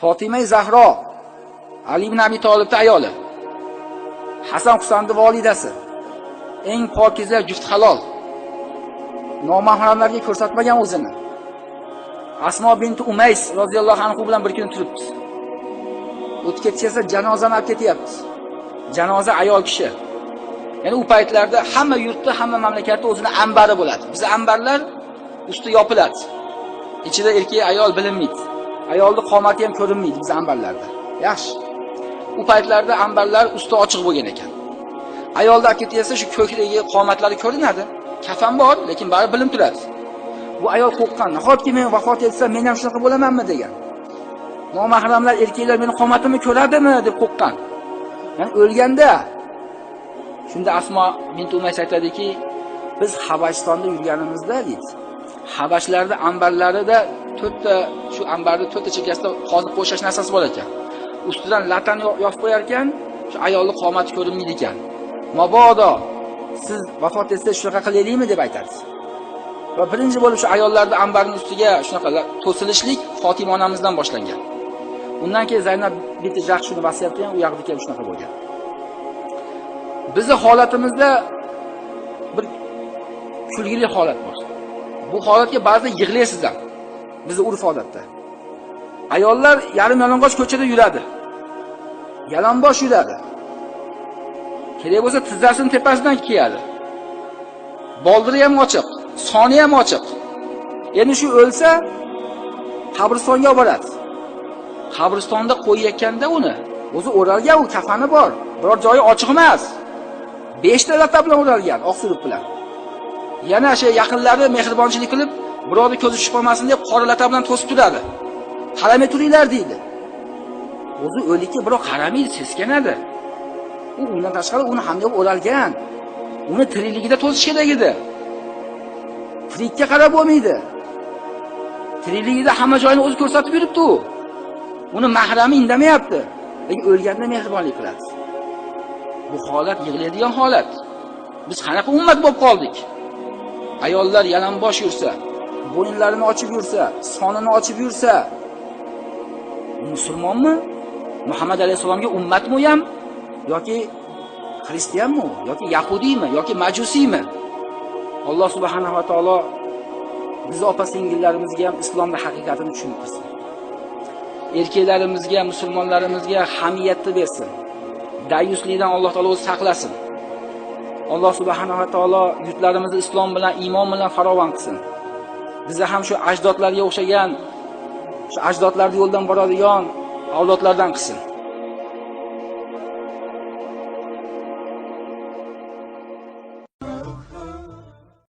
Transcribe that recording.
Fatima Zahro Ali ibn Abi Tolibning ayoli. Hasan Husanning volidasi. Eng pokiza juft halol. Nomahramlarga ko'rsatmagan o'zini. Asmo binti Umays roziyallohu anhu bilan bir kun turibdi. O'tib ketsa janozani olib ketyapti. Janoza ayol kishi. Ya'ni u paytlarda hamma yurtda, hamma mamlakatda o'zini ambari bo'ladi. Bizda ambarlar usti yopiladi. Ichida erkak, ayol bilinmaydi. Ayolning qomati ham ko'rinmaydi biz ambarlarda. Yaxshi. U paytlarda ambarlar usti ochiq bo'lgan ekan. Ayolni olib ketsa shu ko'kragi, qomatlari ko'rinadi. Kafan bor, lekin bari bilinib turadi. Bu ayol qo'rqqan. Nahotki men vafot etsam, men ham shunaqa bo'lamanmi degan. Nomahramlar, erkaklar meni qomatimni ko'radimi deb qo'rqqan. Ya'ni o'lganda shunda Asmo bint Umays aytadiki, biz Habashistonda yurganimizda deydi. Habashlarda ambarlarida to'rtta, shu ambarni to'rtta chekkasida qoziq qo'shash narsasi bor ekan. Ustidan latani yopib qo'yar ekan, shu ayolning qomati ko'rinmaydi ekan. Mabodo siz vafot etsangiz shunaqa qilaylikmi deb aytadi. Va birinchi bo'lib shu ayollarni ambarning ustiga shunaqa to'silishlik Fatima onamizdan boshlangan. Undan keyin Zaynab binti Jahsh shuni vasiyat qilgan, u yoqdagi ham shunaqa bo'lgan. Bizning holatimizda bir kulgili holat bor. Bu holatga ba'zida yig'laysiz ham. Bizning urf-odatda. Ayollar yarim yalang'och ko'chada yuradi. Yalang'och yuradi. Kerak bo'lsa tizzasini tepasidan kiyadi. Boldiri ham ochiq, soni ham ochiq. Endi shu o'lsa qabristonga olib boradi. Qabristonda qo'yayotganda uni o'zi o'ralgan, u kafani bor. Biror joyi ochiq emas. 5 ta lata bilan o'ralgan, oq surib bilan. Yana shu yaqinlari mehribonchilik qilib, birovni ko'zi tushib qolmasin deb qora lata bilan to'sib turadi. Qaramay turinglar deydi. O'zi o'likka birov qaramaydi, seskanadi. U undan tashqari uni hamda o'ralgan. Uni tirikligida to'sish kerak edi. Tirikka qarab bo'lmaydi. Tirikligida hamma joyini o'zi ko'rsatib yuribdi u. Uni mahrami indamayapti. Lekin o'lganda mehribonlik qiladi. Bu holat yig'laydigan holat. Biz qanaqa ummat bo'lib qoldik? Ayollar yalang'och yursa, bo'yinlarini ochib yursa, sonini ochib yursa, musulmonmi? Muhammad alayhisalomga ummatmi u ham? Yoki xristianmi, yoki yahudiymi, yoki majusiymi? Alloh subhanahu va taolo biz opa-singillarimizga ham islomning haqiqatini tushuntirsin. Erkaklarimizga, musulmonlarimizga hamiyatni bersin. Dayuslikdan Alloh taolo o'zi saqlasin. Alloh subhanahu va taolo yurtlarimizni islom bilan, iymon bilan farovon qilsin. Bizni ham shu ajdodlarga o'xshagan, shu ajdodlarning yo'ldan boradigan avlodlardan qilsin.